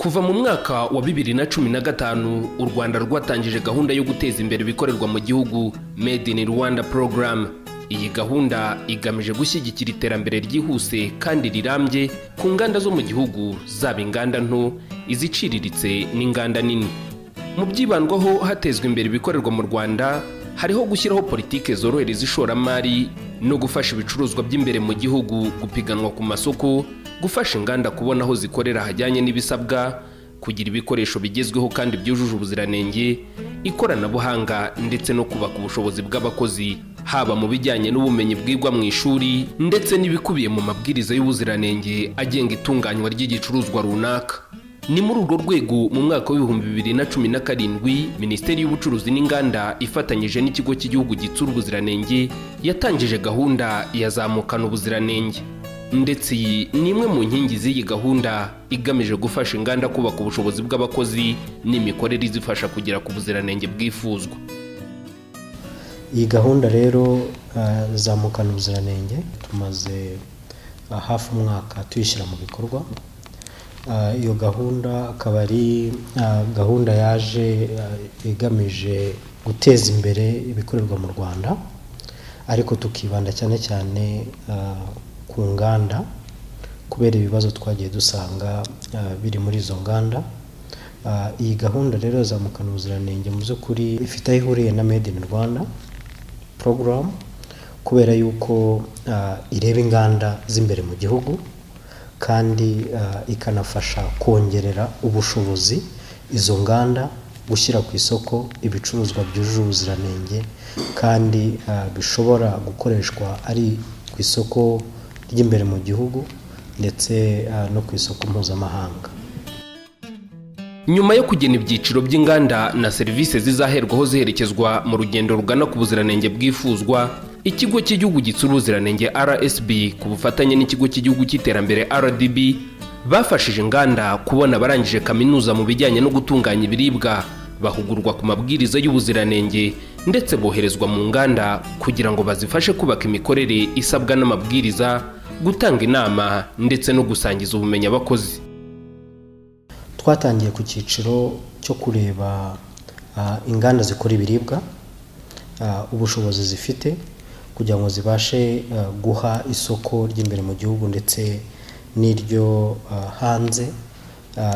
Kuva mu mwaka wa 2015, u Rwanda rwatangije gahunda yo guteza imbere ibikorerwa mu gihugu, Made in Rwanda Program. Iyi gahunda igamije gushyigikira iterambere ryihuse kandi rirambye ku nganda zo mu gihugu, zaba inganda nto, iziciriritse n'inganda nini. Mu byibandwaho hatezwa imbere ibikorerwa mu Rwanda hariho gushyiraho politike zorohereza ishoramari no gufasha ibicuruzwa by'imbere mu gihugu gupiganwa ku masoko, gufasha inganda kubona aho zikorera hajyanye n'ibisabwa, kugira ibikoresho bigezweho kandi byujuje ubuziranenge, ikoranabuhanga, ndetse no kubaka ubushobozi bw'abakozi, haba mu bijyanye n'ubumenyi bwigwa mu ishuri ndetse n'ibikubiye mu mabwiriza y'ubuziranenge agenga itunganywa ry'igicuruzwa runaka. Ni muri urwo rwego mu mwaka wa 2017 Minisiteri y'Ubucuruzi n'Inganda ifatanyije n'Ikigo cy'Igihugu Gitsura Ubuziranenge yatangije gahunda ya Zamukana Ubuziranenge, ndetse iyi ni imwe mu nkingi z'iyi gahunda igamije gufasha inganda kubaka ubushobozi bw'abakozi n'imikorere izifasha kugera ku buziranenge bwifuzwa. Iyi gahunda rero, Zamukana Ubuziranenge, tumaze hafi umwaka tuyishyira mu bikorwa. Iyo gahunda akaba ari gahunda yaje igamije guteza imbere ibikorerwa mu Rwanda, ariko tukibanda cyane cyane ku nganda kubera ibibazo twagiye dusanga biri muri izo nganda. Iyi gahunda rero, Zamukana Ubuziranenge, mu by'ukuri ifite aho ihuriye na Made in Rwanda Program kubera yuko ireba inganda z'imbere mu gihugu kandi ikanafasha kongerera ubushobozi izo nganda gushyira ku isoko ibicuruzwa byujuje ubuziranenge kandi bishobora gukoreshwa ari ku isoko ry'imbere mu gihugu ndetse no ku isoko mpuzamahanga. Nyuma yo kugena ibyiciro by'inganda na serivisi zizaherwaho ziherekezwa mu rugendo rugana ku buziranenge bwifuzwa, Ikigo cy'Igihugu Gitsura Ubuziranenge, RSB, ku bufatanye n'Ikigo cy'Igihugu cy'Iterambere, RDB, bafashije inganda kubona abarangije kaminuza mu bijyanye no gutunganya ibiribwa, bahugurwa ku mabwiriza y'ubuziranenge, ndetse boherezwa mu nganda kugira ngo bazifashe kubaka imikorere isabwa n'amabwiriza, gutanga inama ndetse no gusangiza ubumenyi abakozi. Twatangiye ku cyiciro cyo kureba inganda zikora ibiribwa, ubushobozi zifite kugira ngo zibashe guha isoko ry'imbere mu gihugu ndetse n'iryo hanze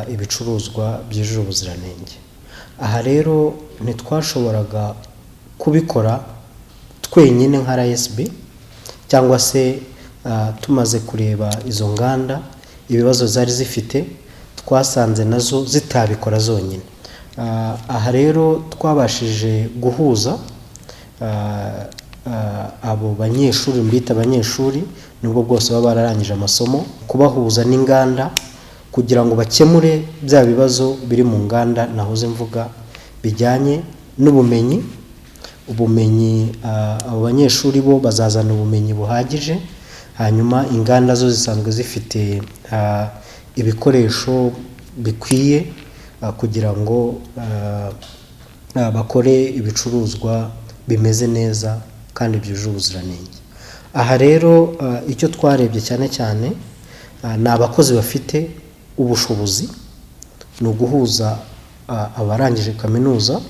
ibicuruzwa byujuje ubuziranenge. Aha rero ntitwashoboraga kubikora twenyine nka RSB, cyangwa se tumaze kureba izo nganda ibibazo zari zifite, twasanze nazo zitabikora zonyine. Aha rero twabashije guhuza abo banyeshuri, mbita abanyeshuri nubwo bwose baba bararangije amasomo, kubahuza n'inganda kugira ngo bakemure bya bibazo biri mu nganda nahoze mvuga bijyanye n'ubumenyi. Ubumenyi, abo banyeshuri bo bazazana ubumenyi buhagije, hanyuma inganda zo zisanzwe zifite ibikoresho bikwiye kugira ngo bakore ibicuruzwa bimeze neza kandi byujuje ubuziranenge. Aha rero icyo twarebye cyane cyane ni abakozi bafite ubushobozi, ni uguhuza abarangije kaminuza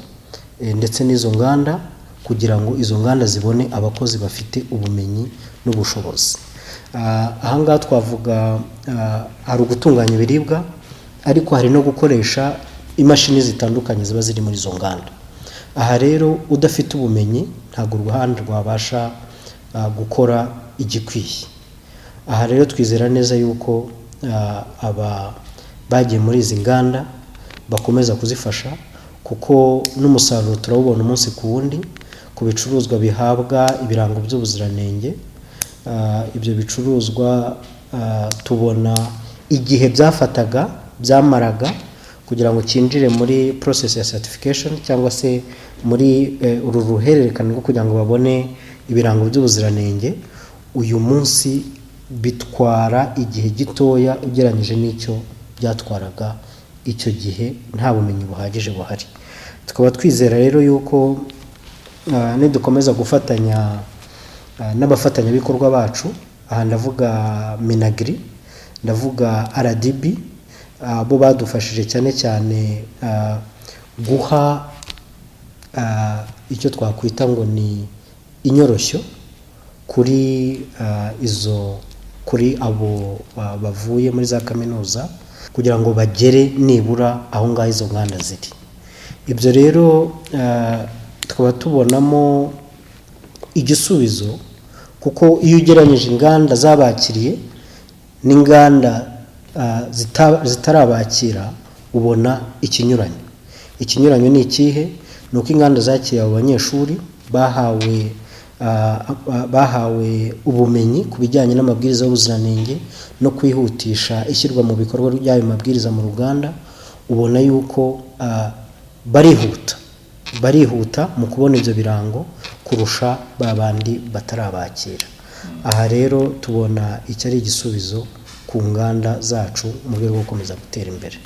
ndetse n'izo nganda kugira ngo izo nganda zibone abakozi bafite ubumenyi n'ubushobozi. Aha ngaha twavuga hari ugutunganya ibiribwa, ariko hari no gukoresha imashini zitandukanye ziba ziri muri izo nganda. Aha rero udafite ubumenyi ntabwo uruhande rwabasha gukora igikwiye. Aha rero twizera neza yuko aba bagiye muri izi nganda bakomeza kuzifasha, kuko n'umusaruro turawubona umunsi ku wundi ku bicuruzwa bihabwa ibirango by'ubuziranenge. Ibyo bicuruzwa tubona igihe byafataga, byamaraga kugira ngo cyinjire muri process ya certification cyangwa se muri uru ruhererekane rwo kugira ngo babone ibirango by'ubuziranenge, uyu munsi bitwara igihe gitoya ugereranyije n'icyo byatwaraga icyo gihe nta bumenyi buhagije buhari. Tukaba twizera rero yuko nidukomeza gufatanya n'abafatanyabikorwa bacu, aha ndavuga MINAGRI, ndavuga RDB. Bo badufashije cyane cyane guha icyo twakwita ngo ni inyoroshyo kuri izo, kuri abo bavuye muri za kaminuza, kugira ngo bagere nibura aho ngaho izo nganda ziri. Ibyo rero tukaba tubonamo igisubizo, kuko iyo ugereranyije inganda zabakiriye n'inganda zitarabakira, ubona ikinyuranyo. Ikinyuranyo ni ikihe? Ni uko inganda zakiriye abo banyeshuri bahawe ubumenyi ku bijyanye n'amabwiriza y'ubuziranenge no kwihutisha ishyirwa mu bikorwa ry'ayo mabwiriza mu ruganda, ubona yuko barihuta, barihuta mu kubona ibyo birango kurusha ba bandi batarabakira. Aha rero tubona icyo ari igisubizo ku nganda zacu mu rwego rwo gukomeza gutera imbere.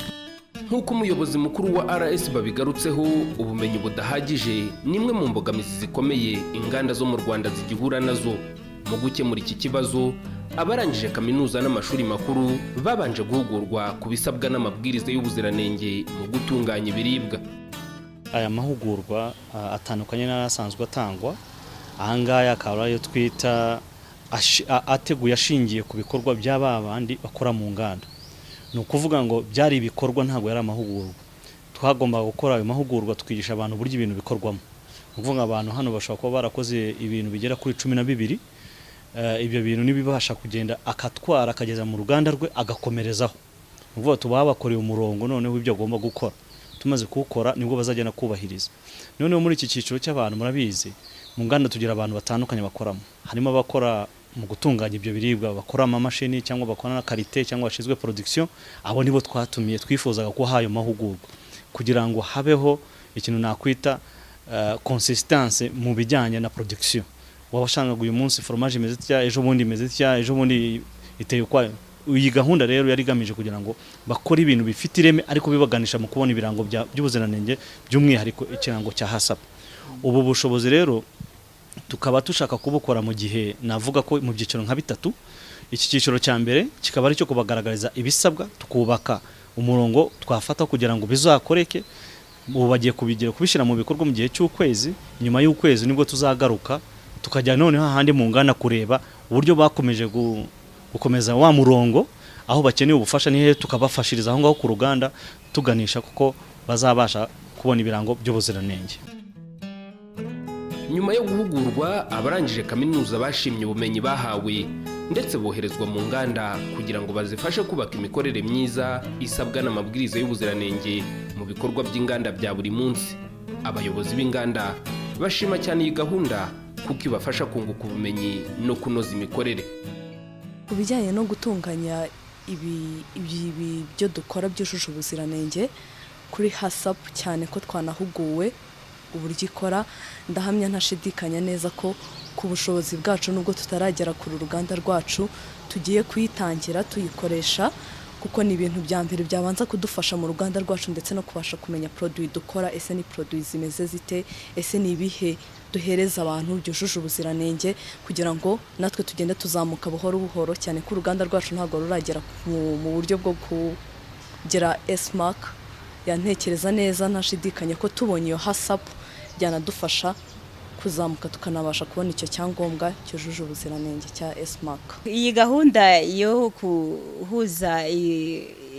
Nk'uko umuyobozi mukuru wa RSB abigarutseho, ubumenyi budahagije ni imwe mu mbogamizi zikomeye inganda zo mu Rwanda zigihura nazo. Mu gukemura iki kibazo, abarangije kaminuza n'amashuri makuru babanje guhugurwa ku bisabwa n'amabwiriza y'ubuziranenge mu gutunganya ibiribwa. Aya mahugurwa atandukanye n'asanzwe atangwa. Ahangaya akaba ariyo twita ateguye ashingiye ku bikorwa bya ba bandi bakora mu nganda. Ni ukuvuga ngo byari ibikorwa, ntabwo yari amahugurwa. Twagombaga gukora ayo mahugurwa tukigisha abantu uburyo ibintu bikorwamo. Ni ukuvuga abantu hano bashobora kuba barakoze ibintu bigera kuri 12. Ibyo bintu nibibasha kugenda akatwara akageza mu ruganda rwe, agakomerezaho. Ni ukuvuga tuba bakoreye umurongo noneho ibyo agomba gukora. Tumaze kuwukora, nibwo bazagenda kubahiriza. Noneho muri iki cyiciro cy'abantu, murabizi, mu nganda tugira abantu batandukanye bakoramo. Harimo abakora mu gutunganya ibyo biribwa, bakora amamashini cyangwa bakora na qualité cyangwa bashinzwe production. Abo nibo twatumiye, twifuzaga kuha ayo mahugurwa kugira ngo habeho ikintu nakwita consistance mu bijyanye na production. Waba wasangaga uyu munsi fromage imeze itya, ejo bundi imeze itya, ejo bundi iteye ukwayo. Iyi gahunda rero yari igamije kugira ngo bakore ibintu bifite ireme, ariko bibaganisha mu kubona ibirango by'ubuziranenge, by'umwihariko ikirango cya HACCP. Ubu bushobozi rero tukaba dushaka kubukora mu gihe navuga ko mu byiciro nka bitatu. Iki cyiciro cya mbere kikaba ari icyo kubagaragariza ibisabwa, tukubaka umurongo twafata kugira ngo bizakoreke. Ubu bagiye kubigira, kubishyira mu bikorwa mu gihe cy'ukwezi. Nyuma y'ukwezi nibwo tuzagaruka, tukajya noneho ahandi mu nganda kureba uburyo bakomeje gukomeza wa murongo. Aho bakeneye ubufasha ni hehe, tukabafashiriza aho ngaho ku ruganda, tuganisha kuko bazabasha kubona ibirango by'ubuziranenge. Nyuma yo guhugurwa, abarangije kaminuza bashimye ubumenyi bahawe, ndetse boherezwa mu nganda kugira ngo bazifashe kubaka imikorere myiza isabwa n'amabwiriza y'ubuziranenge mu bikorwa by'inganda bya buri munsi. Abayobozi b'inganda bashima cyane iyi gahunda kuko ibafasha kunguka ubumenyi no kunoza imikorere. Ku bijyanye no gutunganya ibi byo dukora byujuje ubuziranenge kuri HACCP, cyane ko twanahuguwe uburyo ikora, ndahamya ntashidikanya neza ko ku bushobozi bwacu, nubwo tutaragera ku ruganda rwacu, tugiye kuyitangira tuyikoresha, kuko ni ibintu bya mbere byabanza kudufasha mu ruganda rwacu, ndetse no kubasha kumenya produit dukora: ese ni produit zimeze zite? Ese ni ibihe duhereza abantu byujuje ubuziranenge? Kugira ngo natwe tugende tuzamuka buhoro buhoro, cyane ko uruganda rwacu ntabwo ruragera mu buryo bwo kugira S-Mark. Yantekereza neza ntashidikanya ko tubonye iyo HACCP byanadufasha kuzamuka, tukanabasha kubona icyo cyangombwa cyujuje ubuziranenge cya S-Mark. Iyi gahunda yo guhuza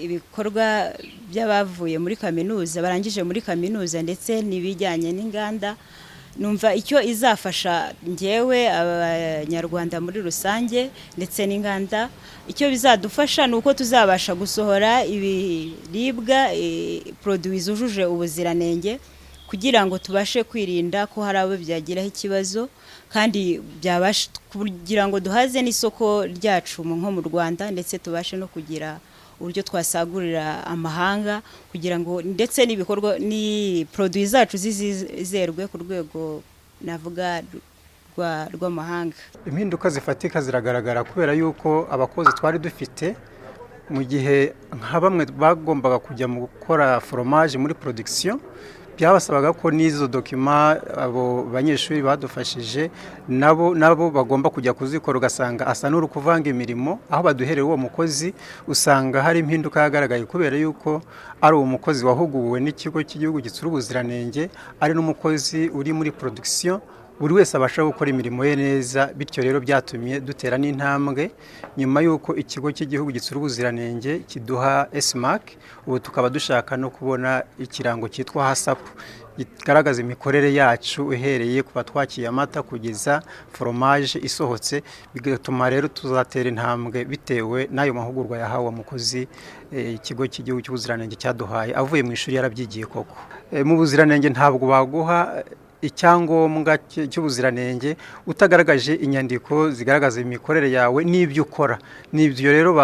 ibikorwa by'abavuye muri kaminuza, barangije muri kaminuza, ndetse n'ibijyanye n'inganda, numva icyo izafasha ngewe, Abanyarwanda muri rusange, ndetse n'inganda, icyo bizadufasha ni uko tuzabasha gusohora ibiribwa, produits zujuje ubuziranenge, kugira ngo tubashe kwirinda ko hari abo byagiraho ikibazo, kandi byabasha kugira ngo duhaze n'isoko ryacu nko mu Rwanda, ndetse tubashe no kugira uburyo twasagurira amahanga, kugira ngo ndetse n'ibikorwa ni produits zacu zizerwe ku rwego navuga rw'amahanga. Impinduka zifatika ziragaragara, kubera yuko abakozi twari dufite Mu gihe nka bamwe bagombaga kujya mu gukora foromaje muri production, byabasabaga ko n'izo document abo banyeshuri badufashije nabo bagomba kujya kuzikora, ugasanga asa n'uri kuvanga imirimo. Aho baduhereye uwo mukozi, usanga hari impinduka yagaragaye, kubera yuko ari uwo mukozi wahuguwe n'Ikigo cy'Igihugu Gitsura Ubuziranenge, ari n'umukozi uri muri production, buri wese abasha gukora imirimo ye neza. Bityo rero byatumye dutera n'intambwe nyuma y'uko Ikigo cy'Igihugu Gitsura Ubuziranenge kiduha S-Mark. Ubu tukaba dushaka no kubona ikirango cyitwa HACCP, kigaragaza imikorere yacu uhereye kuva twakiye amata kugeza foromaje isohotse. Bigatuma rero tuzatera intambwe bitewe n'ayo mahugurwa yahawe umukozi Ikigo cy'Igihugu cy'Ubuziranenge cyaduhaye, avuye mu ishuri yarabyigiye koko. Mu buziranenge ntabwo baguha icyangombwa cy'ubuziranenge utagaragaje inyandiko zigaragaza imikorere yawe n'ibyo ukora. N'ibyo rero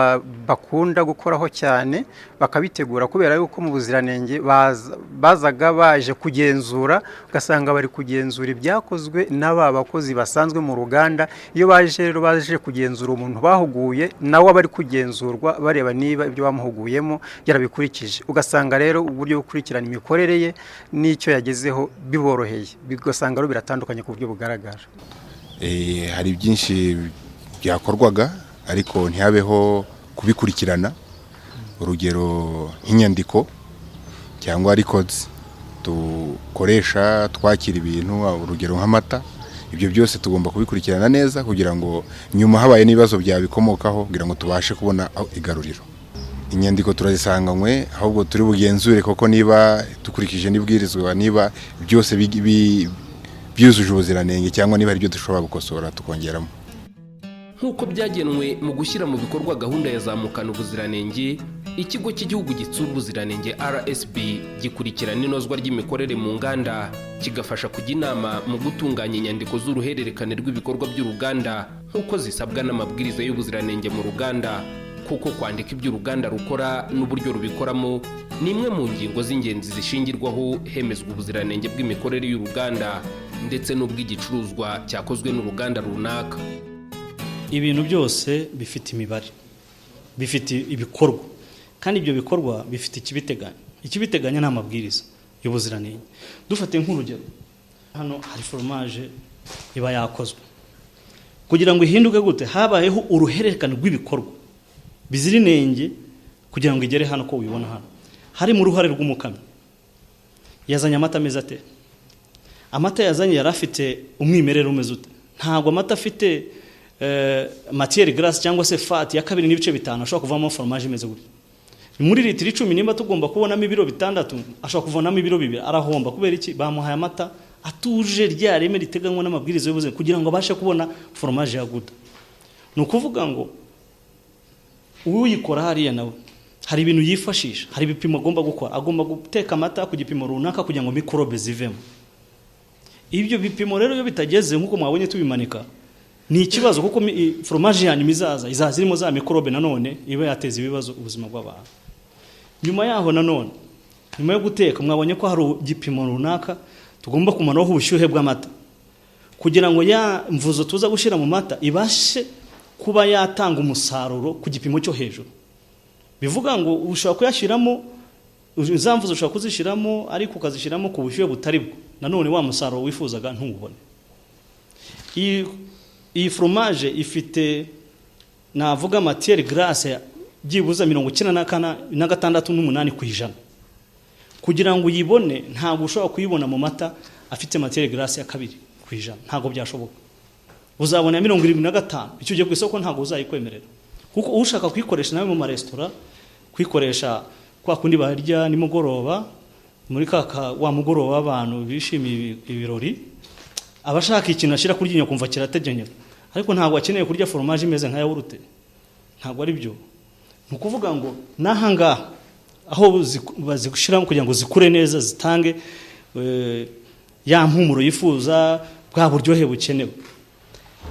bakunda gukoraho cyane, bakabitegura, kubera yuko mu buziranenge bazaga baje kugenzura, ugasanga bari kugenzura ibyakozwe n'aba bakozi basanzwe mu ruganda. Iyo baje rero baje kugenzura umuntu bahuguye, nawe aba ari kugenzurwa, bareba niba ibyo bamuhuguyemo yarabikurikije. Ugasanga rero uburyo bwo gukurikirana imikorere ye n'icyo yagezeho biboroheye, ugasanga rero biratandukanye ku buryo bugaragara. Hari byinshi byakorwaga ariko ntihabeho kubikurikirana, urugero nk'inyandiko cyangwa records dukoresha twakira ibintu, urugero nk'amata. Ibyo byose tugomba kubikurikirana neza kugira ngo nyuma habaye n'ibibazo byabikomokaho, kugira ngo tubashe kubona aho igaruriro. Inyandiko turazisanganywe, ahubwo turi bugenzure koko niba dukurikije n'ibwirizwa, niba byose byujuje ubuziranenge, cyangwa niba hari ibyo dushobora gukosora tukongeramo. Nk'uko byagenwe mu gushyira mu bikorwa gahunda ya Zamukana Ubuziranenge, Ikigo cy'Igihugu Gitsura Ubuziranenge, RSB, gikurikirana inozwa ry'imikorere mu nganda, kigafasha kujya inama mu gutunganya inyandiko z'uruhererekane rw'ibikorwa by'uruganda nk'uko zisabwa n'amabwiriza y'ubuziranenge mu ruganda, kuko kwandika ibyo uruganda rukora n'uburyo rubikoramo ni imwe mu ngingo z'ingenzi zishingirwaho hemezwa ubuziranenge bw'imikorere y'uruganda ndetse n'ubw'igicuruzwa cyakozwe n'uruganda runaka. Ibintu byose bifite imibare, bifite ibikorwa, kandi ibyo bikorwa bifite ikibiteganya. Ikibiteganya ni amabwiriza y'ubuziranenge. Dufate nk'urugero, hano hari foromaje iba yakozwe. Kugira ngo ihinduke gute? Habayeho uruhererekane rw'ibikorwa bizira inenge kugira ngo igere hano. Ko ubibona hano, harimo uruhare rw'umukamyi. Yazanye amata ameze ate? Amata yazanye yari afite umwimerere umeze ute? Ntabwo amata afite matière grasse cyangwa se fat ya 2.5 ashobora kuvamo foromaje imeze gutya. Muri litiro 10, nimba tugomba kubonamo ibiro 6, ashobora kuvonamo ibiro 2, arahomba. Kubera iki? Bamuhaye amata atuje rya reme riteganywa n'amabwiriza y'ubuzima kugira ngo abashe kubona foromaje ya Gouda. Ni ukuvuga ngo uyikora hariya nawe hari ibintu yifashisha, hari ibipimo agomba gukora. Agomba guteka amata ku gipimo runaka kugira ngo mikorobe zivemo. Ibyo bipimo rero iyo bitageze nk'uko mwabonye tubimanika, ni ikibazo, kuko foromaje ya nyuma izaza irimo za mikorobe, nanone iba yateza ibibazo ubuzima bw'abantu. Nyuma yaho nanone, nyuma yo guteka, mwabonye ko hari igipimo runaka tugomba kumaraho ubushyuhe bw'amata kugira ngo ya mvuzo tuza gushyira mu mata ibashe kuba yatanga umusaruro ku gipimo cyo hejuru. Bivuga ngo ushobora kuyashyiramo, za mvuzo ushobora kuzishyiramo, ariko ukazishyiramo ku bushyuhe butari bwo, nanone wa musaruro wifuzaga ntuwubone. Iyi foromaje ifite, navuga, matière grasse byibuze 96.8%. Kugira ngo uyibone, ntabwo ushobora kuyibona mu mata afite matière grasse ya 2%, ntabwo byashoboka. Uzabona 75. Icyo ugiye ku isoko ntabwo uzayikwemerera, kuko ushaka kuyikoresha nawe mu maresitora, kuyikoresha kwa kundi barya nimugoroba, muri ka wa mugoroba w'abantu bishimiye ibirori, aba ashaka ikintu ashyira kurya inyuma kumva kirategenyera, ariko ntabwo akeneye kurya foromaje imeze nka yawurute, ntabwo ari byo. Ni ukuvuga ngo n'aha ngaha aho bazishyiramo kugira ngo zikure neza, zitange ya mpumuro yifuza, bwa buryohe bukenewe,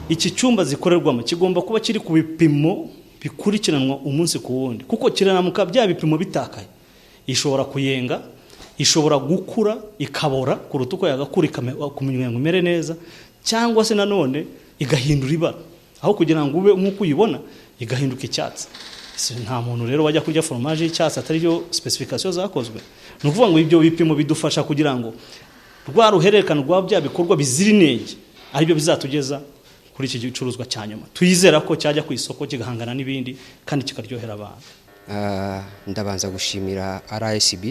iki cyumba zikorerwamo kigomba kuba kiri ku bipimo bikurikiranwa umunsi ku wundi, kuko kiranamuka bya bipimo bitakaye, ishobora kuyenga, ishobora gukura ikabora kuruta uko yagakura kumenya ngo imere neza, cyangwa se nanone igahindura ibara, aho kugira ngo ube nk'uko uyibona igahinduka icyatsi. Nta muntu rero wajya kurya foromaje y'icyatsi atari yo specification zakozwe. Ni ukuvuga ngo ibyo bipimo bidufasha kugira ngo rwa ruhererekane rwa bya bikorwa bizira inenge aribyo bizatugeza kuri iki gicuruzwa cya nyuma tuyizera ko cyajya ku isoko, kigahangana n'ibindi kandi kikaryohera abantu. Ndabanza gushimira RSB,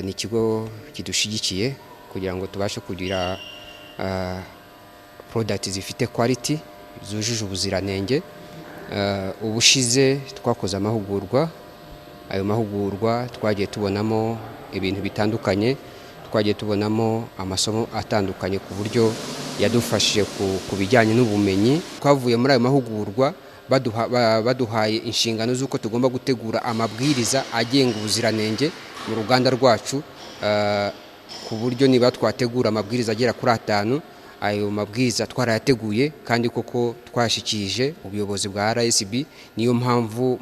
ni ikigo kidushyigikiye kugira ngo tubashe kugira product zifite quality, zujuje ubuziranenge. Ubushize twakoze amahugurwa. Ayo mahugurwa twagiye tubonamo ibintu bitandukanye, twagiye tubonamo amasomo atandukanye ku buryo yadufashije ku bijyanye n'ubumenyi. Twavuye muri ayo mahugurwa baduhaye inshingano z'uko tugomba gutegura amabwiriza agenga ubuziranenge mu ruganda rwacu, ku buryo niba twategura amabwiriza agera kuri 5. Ayo mabwiriza twarayateguye kandi koko twashyikirije ubuyobozi bwa RSB. Niyo mpamvu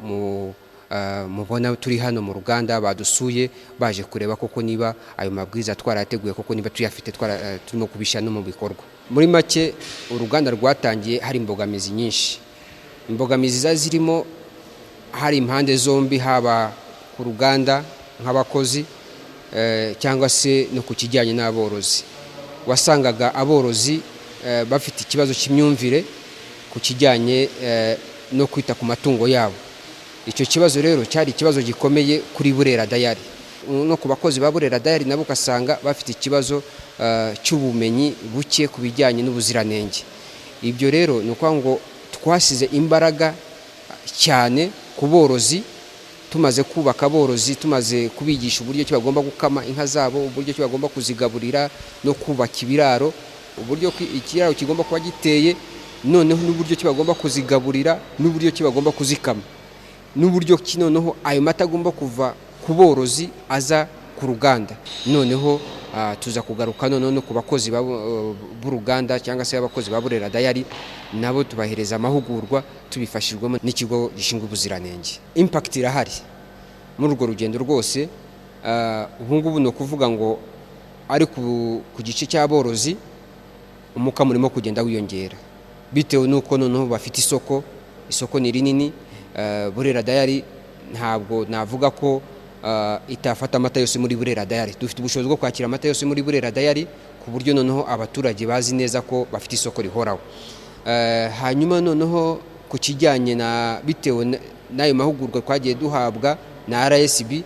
mubona turi hano mu ruganda, badusuye baje kureba koko niba ayo mabwiriza twarayateguye, koko niba tuyafite, turimo kubishyira no mu bikorwa. Muri make, uruganda rwatangiye hari imbogamizi nyinshi. Imbogamizi zari zirimo, hari impande zombi, haba ku ruganda nk'abakozi cyangwa se no ku kijyanye n'aborozi. Wasangaga aborozi bafite ikibazo cy'imyumvire ku kijyanye no kwita ku matungo yabo. Icyo kibazo rero cyari ikibazo gikomeye kuri Burera Dairy. No ku bakozi ba Burera Dairy nabo ugasanga bafite ikibazo cy'ubumenyi buke ku bijyanye n'ubuziranenge. Ibyo rero ni ukuvuga ngo twasize imbaraga cyane ku borozi. Tumaze kubaka aborozi, tumaze kubigisha uburyo ki bagomba gukama inka zabo, uburyo ki bagomba kuzigaburira no kubaka ibiraro, uburyo ki ikiraro kigomba kuba giteye, noneho n'uburyo ki bagomba kuzigaburira, n'uburyo ki bagomba kuzikama, n'uburyo ki noneho ayo mata agomba kuva ku borozi aza ku ruganda. Noneho tuza kugaruka noneho no ku bakozi b'uruganda cyangwa se abakozi ba Burera Dairy, nabo tubahereza amahugurwa tubifashijwemo n'ikigo gishinzwe ubuziranenge. Impact irahari muri urwo rugendo rwose. Ubu ngubu ni ukuvuga ngo ari ku gice cy'aborozi, umukamo urimo kugenda wiyongera bitewe n'uko noneho bafite isoko. Isoko ni rinini. Burera Dairy ntabwo navuga ko itafata amata yose muri Burera Dairy. Dufite ubushobozi bwo kwakira amata yose muri Burera Dairy, ku buryo noneho abaturage bazi neza ko bafite isoko rihoraho. Hanyuma noneho ku kijyanye na bitewe n'ayo mahugurwa twagiye duhabwa na RSB,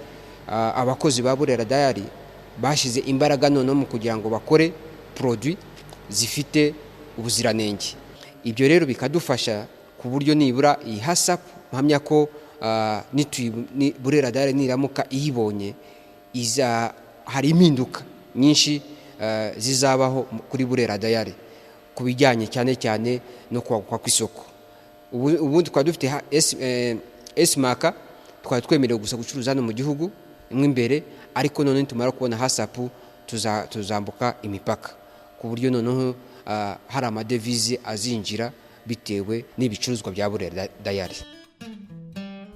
abakozi ba Burera Dairy bashyize imbaraga noneho mu kugira ngo bakore produit zifite ubuziranenge. Ibyo rero bikadufasha ku buryo nibura iyi HACCP, mpamya ko Burera Dairy niramuka iyibonye, iza hari impinduka nyinshi zizabaho kuri Burera Dairy ku bijyanye cyane cyane no kwaguka kw'isoko. Ubundi twari dufite S-Mark, twari twemerewe gusa gucuruza hano mu gihugu imwe imbere, ariko noneho nitumara kubona HACCP tuzambuka imipaka, ku buryo noneho hari amadevize azinjira bitewe n'ibicuruzwa bya Burera Dairy.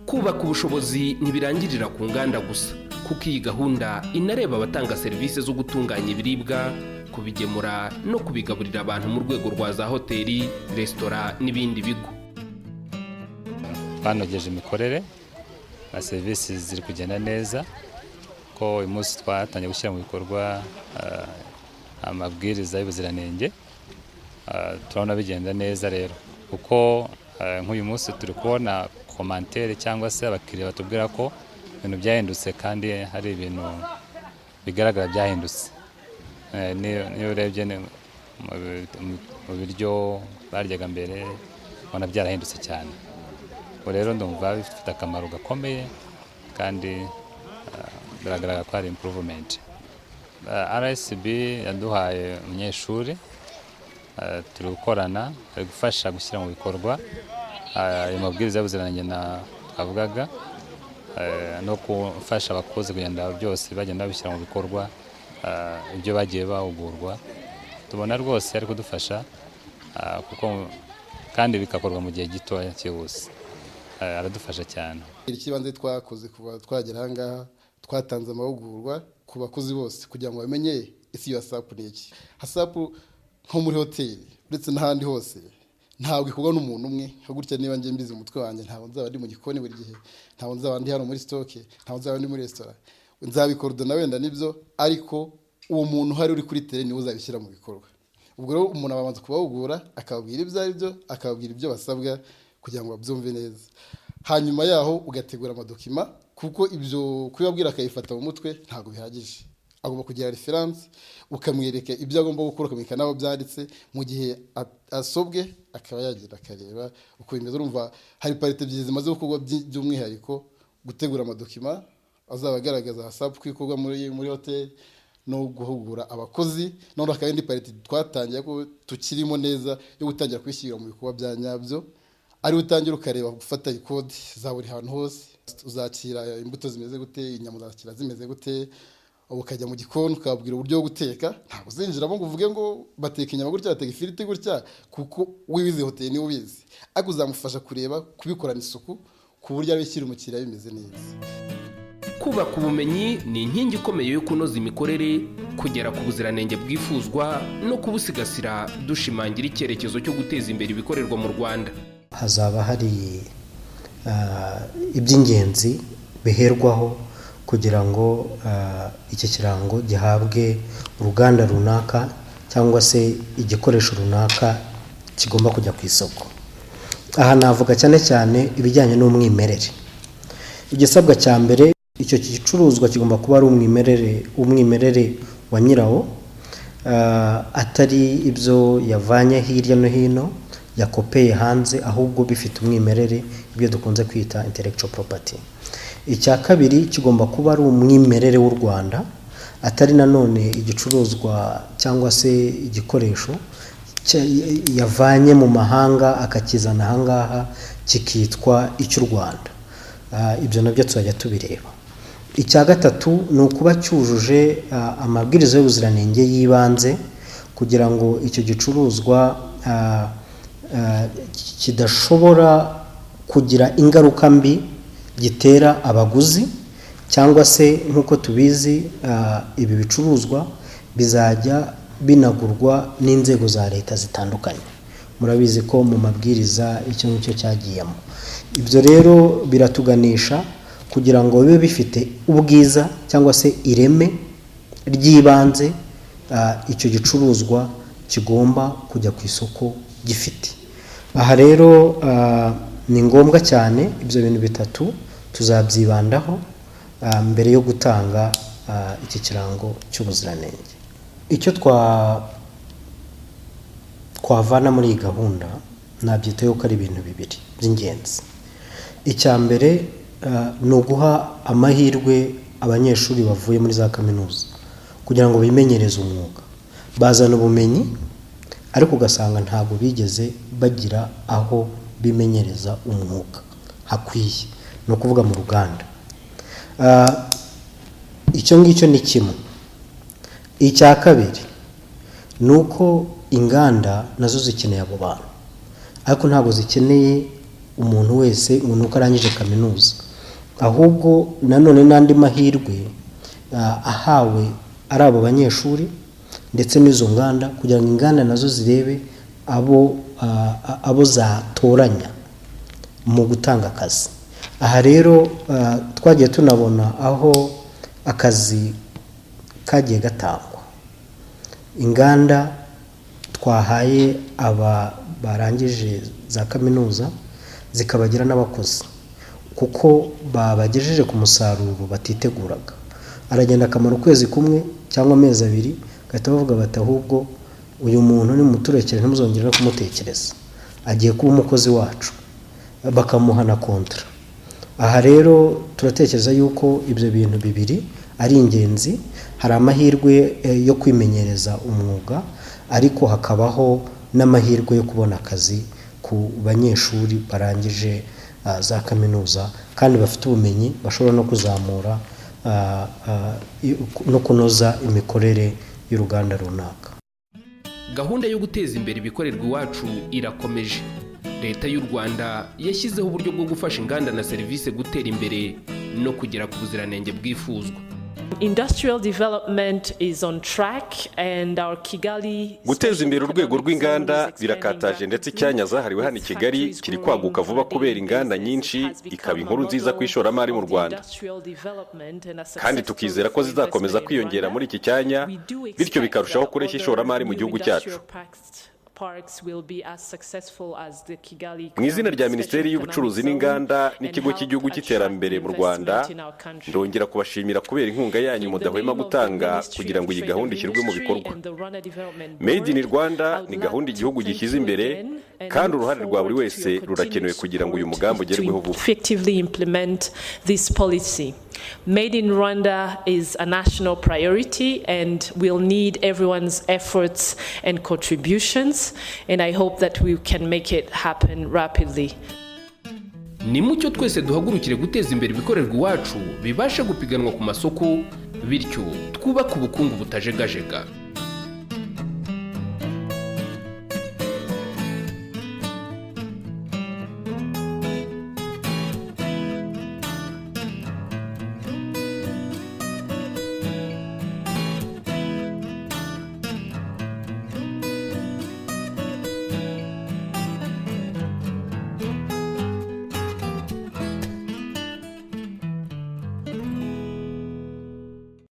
Kubaka ubushobozi ntibirangirira ku nganda gusa, kuko iyi gahunda inareba abatanga serivisi zo gutunganya ibiribwa, kubigemura no kubigaburira abantu mu rwego rwa za hoteli, resitora n'ibindi bigo. Twanogeje imikorere na serivisi, ziri kugenda neza, ko uyu munsi twatangiye gushyira mu bikorwa amabwiriza y'ubuziranenge. Turabona bigenda neza rero, kuko nk'uyu munsi turi kubona commentaire cyangwa se abakiriya batubwira ko ibintu byahindutse, kandi hari ibintu bigaragara byahindutse. Niyo urebye mu biryo baryaga mbere, ubona byarahindutse cyane. Ubu rero ndumva bifite akamaro gakomeye kandi biragaragara ko hari improvement. RSB yaduhaye umunyeshuri turi gukorana, ari gufasha gushyira mu bikorwa ayo mabwiriza y'ubuziranenge na twavugaga, no gufasha abakozi kugenda byose bagenda babishyira mu bikorwa ibyo bagiye bahugurwa. Tubona rwose ari kudufasha kuko kandi bigakorwa mu gihe gitoya cyihuse. Aradufasha cyane. Ikibanze twakoze kuva twagera aha ngaha, twatanze amahugurwa ku bakozi bose kugira ngo bamenye ese iyo HACCP ni iki. HACCP nko muri hoteli ndetse n'ahandi hose ni Ntabwo ikorwa n'umuntu umwe nka gutya. Niba njye mbizi mu mutwe wanjye, ntabwo nzaba ndi mu gikoni buri gihe, ntabwo nzaba ndi hano muri stock, ntabwo nzaba ndi muri resitora. Nzabicoordonna wenda nibyo, ariko uwo muntu uhari uri kuri terrain niwe uzabishyira mu bikorwa. Ubwo rero umuntu abanza kubahugura, akababwira ibyo ari byo, akababwira ibyo basabwa kugira ngo babyumve neza. Hanyuma yaho ugategura amadocument, kuko ibyo kubibabwira akabifata mu mutwe ntabwo bihagije, agomba kugira référence, ukamwereka ibyo agomba gukora, ukamwereka n'aho byanditse. Mu gihe asobwe akaba yagenda akareba uko bimeze. Urumva hari parties ebyiri zimaze gukorwa, by'umwihariko gutegura amadocument azaba agaragaza HACCP ko ikorwa muri hoteli no guhugura abakozi. Noneho hakaba indi partie twatangiye ko tukirimo neza yo gutangira kubishyira mu bikorwa bya nyabyo, ari utangira ukareba gufata ikode za buri hantu hose. Uzakira imbuto zimeze gute? Inyama uzakira zimeze gute? Ukajya mu gikoni ukababwira uburyo bwo guteka. Ntabwo uzinjiramo ngo uvuge ngo bateka inyama gutya, bateka ifiriti gutya, kuko wize hoteli niwe ubizi, ariko uzamufasha kureba kubikorana isuku ku buryo abishyira umukiriya bimeze neza. Kubaka ubumenyi ni inkingi ikomeye yo kunoza imikorere, kugera ku buziranenge bwifuzwa no kubusigasira, dushimangira icyerekezo cyo guteza imbere ibikorerwa mu Rwanda. Hazaba hari iby'ingenzi biherwaho kugira ngo iki kirango gihabwe uruganda runaka cyangwa se igikoresho runaka kigomba kujya ku isoko. Aha navuga cyane cyane ibijyanye n'umwimerere. Igisabwa cya mbere, icyo gicuruzwa kigomba kuba ari umwimerere, umwimerere wa nyirawo, atari ibyo yavanye hirya no hino, yakopeye hanze, ahubwo bifite umwimerere, ibyo dukunze kwita intellectual property. Icya kabiri, kigomba kuba ari umwimerere w'u Rwanda, atari nanone igicuruzwa cyangwa se igikoresho yavanye mu mahanga akakizana ahangaha kikitwa icy'u Rwanda. Ibyo nabyo tuzajya tubireba. Icya gatatu ni ukuba cyujuje amabwiriza y'ubuziranenge y'ibanze, kugira ngo icyo gicuruzwa kidashobora kugira ingaruka mbi gitera abaguzi, cyangwa se nk'uko tubizi, ibi bicuruzwa bizajya binagurwa n'inzego za leta zitandukanye. Murabizi ko mu mabwiriza icyo ngicyo cyagiyemo. Ibyo rero biratuganisha kugira ngo bibe bifite ubwiza cyangwa se ireme ry'ibanze icyo gicuruzwa kigomba kujya ku isoko gifite. Aha rero ni ngombwa cyane, ibyo bintu bitatu tuzabyibandaho mbere yo gutanga iki kirango cy'ubuziranenge. Icyo twavana muri iyi gahunda nabyita yuko ari ibintu bibiri by'ingenzi. Icya mbere ni uguha amahirwe abanyeshuri bavuye muri za kaminuza kugira ngo bimenyereze umwuga. Bazana ubumenyi, ariko ugasanga ntabwo bigeze bagira aho bimenyereza umwuga hakwiye, ni ukuvuga mu ruganda. Icyo ngicyo ni kimwe. Icya kabiri ni uko inganda nazo zikeneye abo bantu, ariko ntabwo zikeneye umuntu wese ngo ni uko arangije kaminuza, ahubwo nanone n'andi mahirwe ahawe ari abo banyeshuri ndetse n'izo nganda, kugira ngo inganda nazo zirebe abo zatoranya mu gutanga akazi. Aha rero twagiye tunabona aho akazi kagiye gatangwa, inganda twahaye aba barangije za kaminuza zikabagira n'abakozi, kuko babagejeje ku musaruro batiteguraga. Aragenda akamara ukwezi kumwe cyangwa amezi 2, bagahita bavuga bati: "Ahubwo uyu muntu nimuturekere, ntimuzongere no kumutekereza, agiye kuba umukozi wacu," bakamuha na contrat. Aha rero turatekereza yuko ibyo bintu bibiri ari ingenzi. Hari amahirwe yo kwimenyereza umwuga, ariko hakabaho n'amahirwe yo kubona akazi ku banyeshuri barangije za kaminuza kandi bafite ubumenyi, bashobora no kuzamura no kunoza imikorere y'uruganda runaka. Gahunda yo guteza imbere ibikorerwa iwacu irakomeje. Leta y'u Rwanda yashyizeho uburyo bwo gufasha inganda na serivisi gutera imbere no kugera ku buziranenge bwifuzwa. Industrial development is on track and our Kigali Guteza imbere urwego rw'inganda birakataje, ndetse icyanya zahariwe hano i Kigali kiri kwaguka vuba kubera inganda nyinshi, ikaba inkuru nziza ku ishoramari mu Rwanda, kandi tukizera ko zizakomeza kwiyongera muri iki cyanya, bityo bikarushaho kureshya ishoramari mu gihugu cyacu. Mu izina rya Minisiteri y'Ubucuruzi n'Inganda n'Ikigo cy'Igihugu cy'Iterambere mu Rwanda, ndongera kubashimira kubera inkunga yanyu mudahwema gutanga kugira ngo iyi gahunda ishyirwe mu bikorwa. Made in Rwanda ni gahunda igihugu gishyize imbere, kandi uruhare rwa buri wese rurakenewe kugira ngo uyu mugambi ugerweho vuba. Effectively implement this policy. Made in Rwanda is a national priority and we'll need everyone's efforts and contributions, and I hope that we can make it happen rapidly. Ni mucyo twese duhagurukire guteza imbere ibikorerwa iwacu, bibashe gupiganwa ku masoko, bityo twubake ubukungu butajegajega.